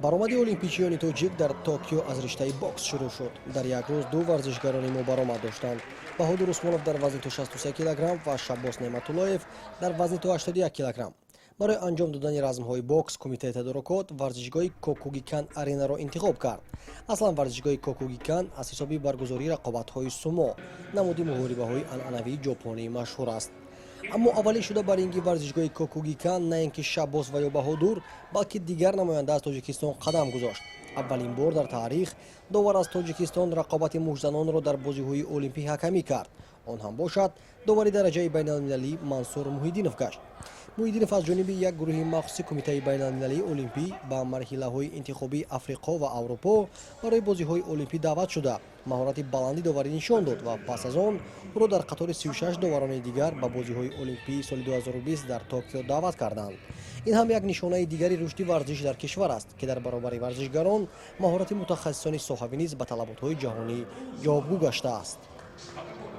Баромади олимпичиёни тоҷик дар Токио аз риштаи бокс шурӯъ шуд. Дар як рӯз ду варзишгарони мо баромад доштанд. Баҳодур Усмонов дар вазни то 63 килограмм ва Шаббос Неъматуллоев дар вазни то 81 килограмм. Барои анҷом додани размҳои бокс кумитаи тадорукот варзишгоҳи Кокугикан аренаро интихоб кард. Аслан варзишгоҳи Кокугикан аз ҳисоби баргузории рақобатҳои сумо, намуди муҳорибаҳои анъанавии ҷопонӣ, машҳур аст. Аммо аввалин шуда бар ринги варзишгоҳи Кокугикан на ин ки Шаббос ва ё Баҳодур, балки дигар намоянда аз Тоҷикистон қадам гузошт. Аввалин бор дар таърих довар аз Тоҷикистон рақобати муштзанонро дар бозиҳои олимпӣ ҳакамӣ кард. Он ҳам бошад довари дараҷаи байналмилалӣ Мансур Муҳиддинов гашт. Муҳиддинов аз ҷониби як гурӯҳи махсуси кумитаи байналмилалии олимпӣ ба марҳилаҳои интихобии Африқо ва Аврупо барои бозиҳои олимпӣ даъват шуда, маҳорати баланди доварӣ нишон дод ва пас аз он ӯро дар қатори 36 доварони дигар ба бозиҳои олимпии соли 2020 дар Токио даъват карданд. Ин ҳам як нишонаи дигари рушди варзиш дар кишвар аст, ки дар баробари варзишгарон маҳорати мутахассисони соҳавӣ низ ба талаботҳои ҷаҳонӣ ҷавобгӯ гаштааст.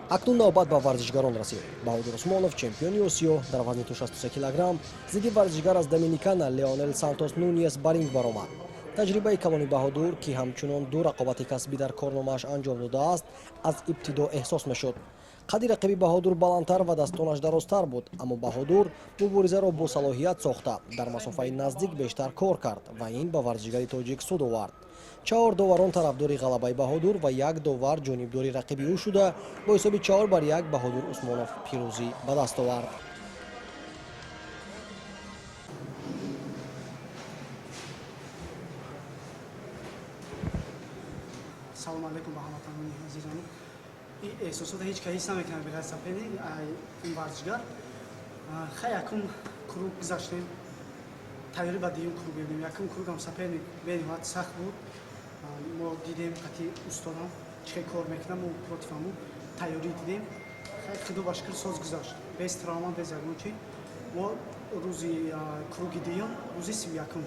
Акнун навбат ба варзишгарон расид. Баҳодур Усмонов, чемпиони Осиё дар вазни то 63 килограмм, зидди варзишгар аз Доминикана Леонел Сантос Нуньес ба ринг баромад. Таҷрибаи калони Баҳодур, ки ҳамчунон ду рақобати касбӣ дар корномааш анҷом додааст, аз ибтидо эҳсос мешуд. Қадди рақиби Баҳодур баландтар ва дастонаш дарозтар буд, аммо Баҳодур муборизаро бо салоҳият сохта, дар масофаи наздик бештар кор кард ва ин ба варзишгари тоҷик суд овард. Чаҳор доварон тарафдори ғалабаи Баҳодур ва як довар ҷонибдори рақиби ӯ шуда, бо ҳисоби 4-1 Баҳодур Усмонов пирӯзӣ ба даст овард. Салому алайкум ба ҳамватанони азизон. Ин эҳсосотро ҳеҷ кас ҳис намекунад беғайр соперник, ин варзишгар. Хай, якум круг гузаштем, тайёрӣ ба дуюм круг мебинем. Якум кругам соперник бениҳоят сахт буд. Мо дидем, қати устодам чӣ хел кор мекунам, мо против ҳаму тайёрӣ дидем. Хай, худо ба шукр, соз гузашт, без травма, без ягон чи. Мо рӯзи круги дуюм, рӯзи 31-ум,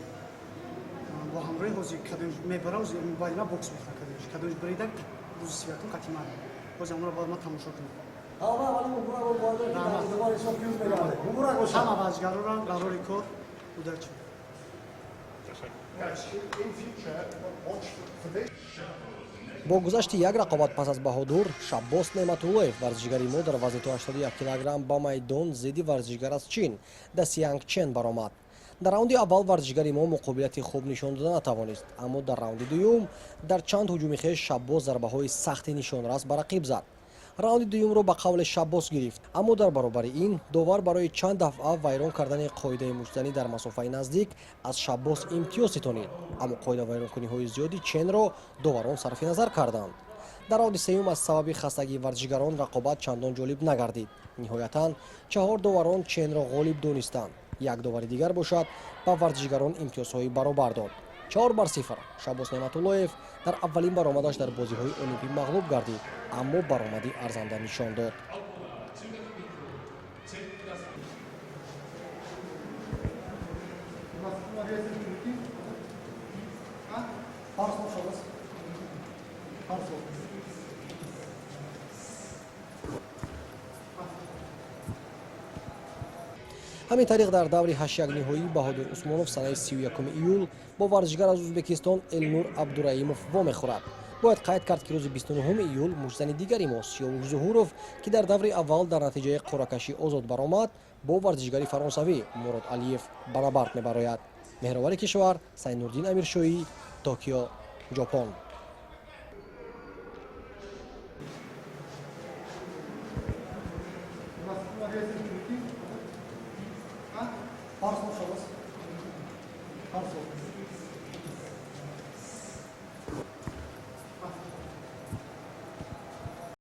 бо ҳамроҳи ҳозир кадомш мебара, баъди ма бокс мехӯрад, кадомш кадомш брида, рӯзи 31-ум қати ман ҳозир ҳамонро бояд ман тамошо кунам. Ҳама варзишгароро барори кор, удачи. Бо гузашти як рақобат пас аз Баҳодур, Шаббос Неъматуллоев, варзишгари мо дар вазни то 81 килограмм, ба майдон зидди варзишгар аз Чин Дасиянг Чен баромад. Дар раунди аввал варзишгари мо муқобилияти хуб нишон дода натавонист, аммо дар раунди дуюм дар чанд ҳуҷуми хеш Шаббос зарбаҳои сахти нишонрас ба рақиб зад. Раунди дуюмро ба қавле Шаббос гирифт, аммо дар баробари ин довар барои чанд дафъа вайрон кардани қоидаи муштзанӣ дар масофаи наздик аз Шаббос имтиёз ситонид, аммо қоидавайронкуниҳои зиёди Ченро доварон сарфи назар карданд. Дар раунди сеюм аз сабаби хастагии варзишгарон рақобат чандон ҷолиб нагардид. Ниҳоятан чаҳор доварон Ченро ғолиб донистанд. Як довари дигар бошад ба варзишгарон имтиёзҳои баробар дод: 4-0. Шаббос Неъматуллоев дар аввалин баромадаш дар бозиҳои олимпӣ мағлуб гардид, аммо баромади арзанда нишон дод. Ҳамин тариқ, дар даври ҳаштякниҳоӣ Баҳодур Усмонов санаи 31 июл бо варзишгар аз Ӯзбекистон Элнур Абдураимов вомехӯрад. Бояд қайд кард, ки рӯзи 29 июл муштзани дигари мо Сиёвуш Зуҳуров, ки дар даври аввал дар натиҷаи қуръакашӣ озод баромад, бо варзишгари фаронсавӣ Мурод Алиев ба набард мебарояд. Меҳровари кишвар, Сайнурддин Амиршоҳӣ, Токио, Ҷопон.